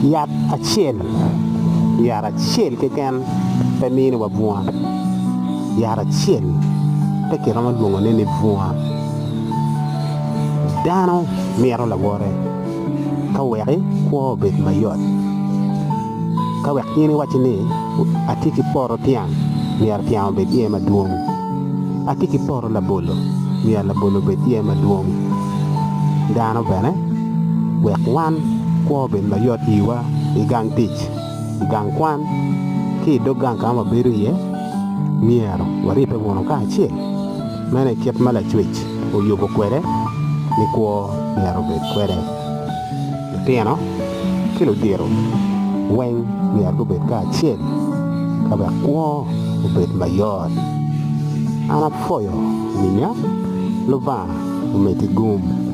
Yat acel, yat acel keken pe miniwa bunga. Yat acel pe kiromo lwongone ni bunga. Dano mito lawote ka wek kwo obed mayot. Ka wek in iwacci ni atye ki poto tyang, myero tyang obed iye madwong. Atye ki poto labolo, myero labolo obed iye madwong. Dano bene, wek wan kwo obed mayot iwa i gang tic, i gang kwan, ki i dog gang ka ma wabedo iye, myero waribbe wunu kacel. Meno aye kit ma Lacwec oyubo kwede ni kwo myero obed kwede. Lutino ki ludito weng myero gubed kacel ka wek kwo obed mayot. An apwoyo winya, Lubanga omeddi gum.